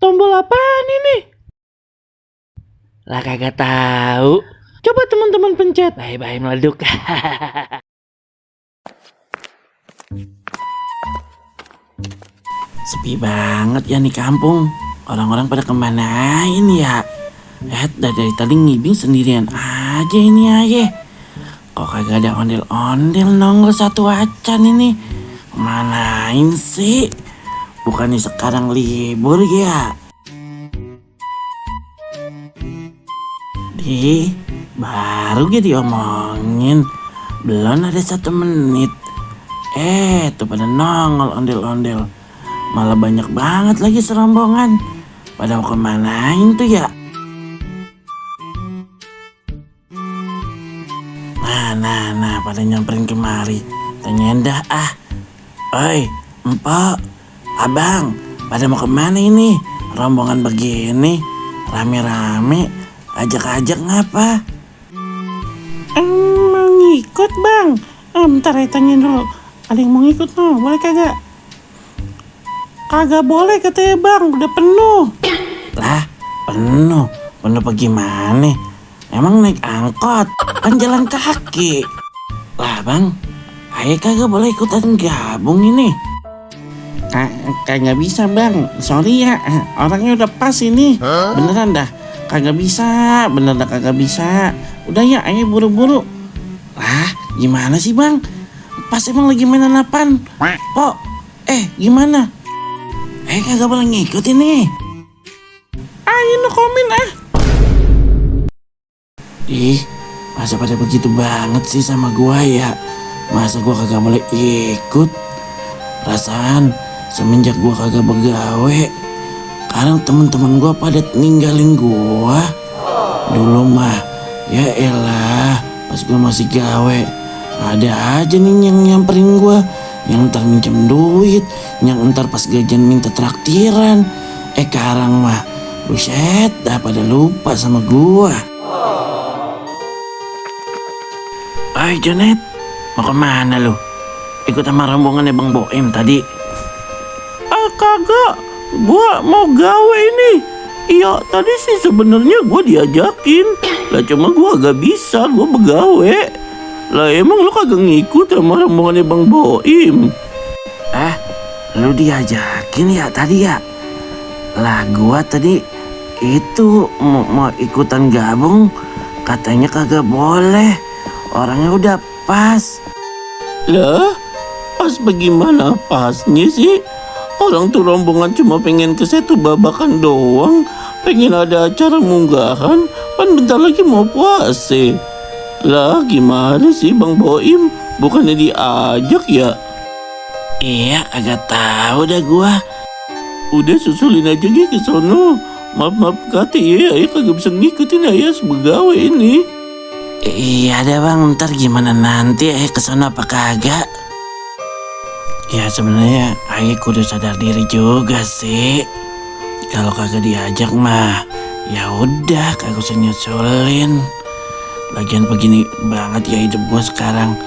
Tombol apaan ini? Lah kagak tahu. Coba teman-teman pencet. Bye-bye meleduk. Sepi banget ya nih kampung. Orang-orang pada kemanain ya? Dari tadi ngibing sendirian aja ini aja. Kok kagak ada ondel-ondel nongol satu acan ini? Manain sih? Bukannya sekarang libur ya? Baru gitu diomongin. Belum ada 1 menit. Tuh pada nongol ondel-ondel. Malah banyak banget lagi serombongan. Pada mau kemanain tuh ya? Nah, pada nyamperin kemari. Tanyain dah ah. Oi, empok, abang, pada mau kemana ini? Rombongan begini, rame-rame, ajak-ajak ngapa? Mau ngikut bang? Bentar ya tanyain dulu. Ada yang mau ngikut no? Boleh kagak? Kagak boleh katanya bang, udah penuh. Lah, penuh bagaimana? Emang naik angkot, kan jalan kaki. Lah bang, ayo kagak boleh ikutan gabung ini. Kagak bisa bang, sorry ya, orangnya udah pas ini. Beneran dah, kagak bisa, bener dah kagak bisa. Udah ya, ayo buru-buru. Lah, gimana sih bang? Pas emang lagi mainan apaan? Pok, gimana? Kagak boleh ngikut ini. Ayo no komen ah. Masa pada begitu banget sih sama gua ya? Masa gua kagak boleh ikut? Perasaan semenjak gua kagak begawe, sekarang temen-temen gua pada ninggalin gua. Dulu mah, ya elah, pas gua masih gawe, ada aja nih yang nyamperin gua, yang ntar minjem duit, yang ntar pas gajian minta traktiran. Sekarang mah, buset, dah pada lupa sama gua. Hai Jonet, mau kemana lu? Ikut sama rombongannya Bang Boim tadi? Kagak, gua mau gawe ini. Iya, tadi sih sebenarnya gua diajakin. Lah cuma gua gak bisa, gua begawe. Lah emang lu kagak ngikut sama rombongannya Bang Boim? Lu diajakin ya tadi ya? Lah gua tadi itu mau ikutan gabung, katanya kagak boleh. Orangnya udah pas. Lah, pas bagaimana pasnya sih? Orang tuh rombongan cuma pengen ke situ babakan doang. Pengen ada acara munggahan, kan bentar lagi mau puase. Lah gimana sih Bang Boim? Bukannya diajak ya? Iya, kagak tahu dah gua. Udah susulin aja ke sono. Maaf kata ya kagak bisa ngikutin ya sebegawe ini. Iya deh bang, ntar gimana nanti kesana apa kagak? Ya sebenarnya kudu sadar diri juga sih. Kalau kagak diajak mah, ya udah kagak usah nyusulin. Lagian begini banget ya hidup gua sekarang.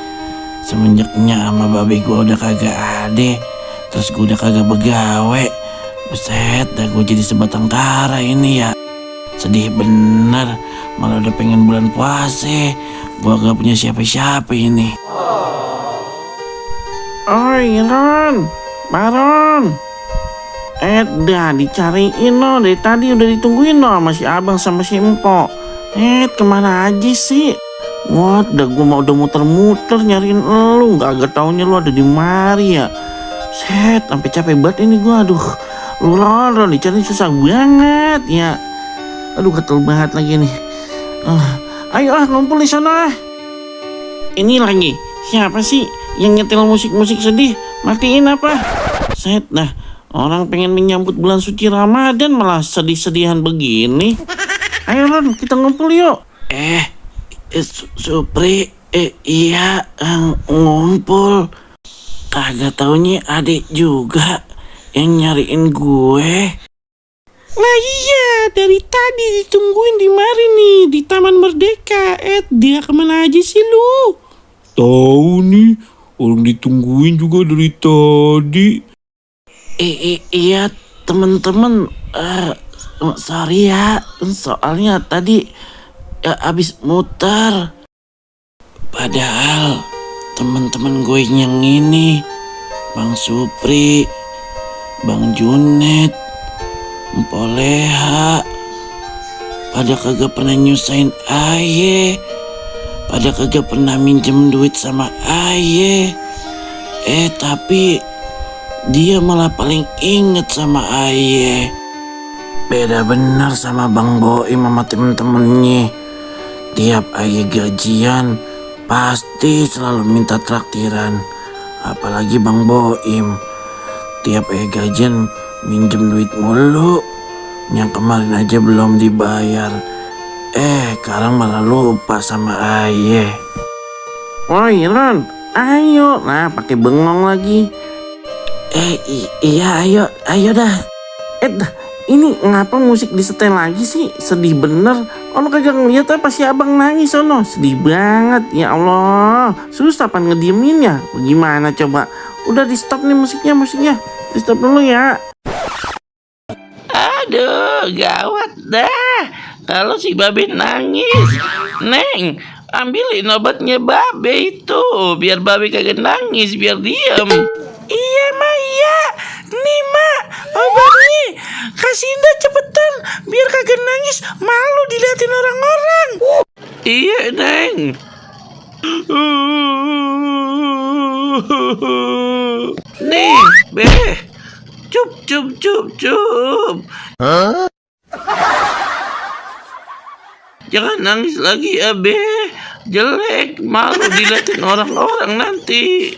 Semenjaknya sama babe gua udah kagak ada, terus gua udah kagak begawe. Buset, dah gua jadi sebatang kara ini ya. Sedih bener, malah udah pengen bulan puase. Gua gak punya siapa-siapa ini. Oi Ron, Baron. Dah dicariin no, dari tadi udah ditungguin no sama si abang sama si empok. Kemana aja sih? Wah, udah muter-muter nyariin lu, gak taunya lu ada di mari ya. Sampai capek banget ini gua, aduh. Lu Ron dicari susah banget ya. Aduh gatel banget lagi nih. Ayo ngumpul di sana. Ini lagi siapa sih yang nyetel musik-musik sedih? Matiin apa? Dah orang pengen menyambut bulan suci Ramadan malah sedih-sedihan begini. Ayo Ron kita ngumpul yuk. Supri, iya ngumpul. Kagak taunya adik juga yang nyariin gue. Nah iya, dari tadi ditungguin di mari nih, di Taman Merdeka. Dia kemana aja sih lu? Tahu nih, orang ditungguin juga dari tadi. Iya, temen-temen, sorry ya, soalnya tadi abis muter. Padahal temen-temen gue yang ini, Bang Supri, Bang Junet, Empoleha, pada kagak pernah nyusahin aye, pada kagak pernah minjem duit sama aye. Tapi dia malah paling inget sama aye. Beda bener sama Bang Boim sama temen-temennya. Tiap aye gajian pasti selalu minta traktiran. Apalagi Bang Boim, tiap aye gajian minjem duit mulu. Yang kemarin aja belum dibayar. Sekarang malah lupa sama aye. Woi Ron, ayo. Nah, pakai bengong lagi. Iya, ayo dah. Dah, ini ngapa musik disetel lagi sih? Sedih bener. Lo kagak ngeliat apa si abang nangis sono? Sedih banget, ya Allah. Susah pan ngedieminnya. Gimana coba? Udah di stop nih musiknya. Di stop dulu ya. Aduh, gawat dah. Kalau si Babe nangis, Neng, ambilin obatnya Babe itu, biar Babe kagak nangis, biar diem. Iya, Ma, iya. Nih, Ma, obatnya. Kasih dah cepetan, biar kagak nangis, malu diliatin orang-orang. Iya, Neng. Nih, Be. Cup. Jangan nangis lagi ya, Be. Jelek, malu diliatin orang-orang nanti.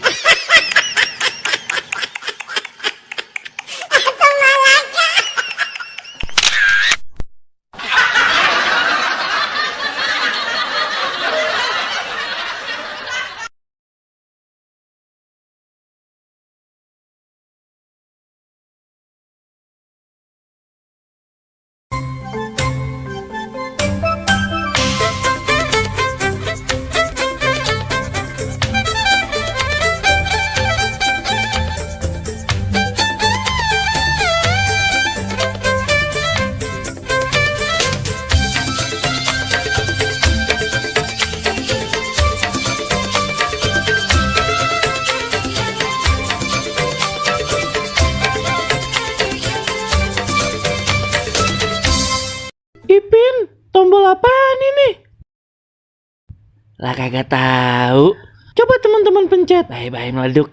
Ipin, tombol apaan ini? Lah kagak tahu. Coba teman-teman pencet. Bye meleduk.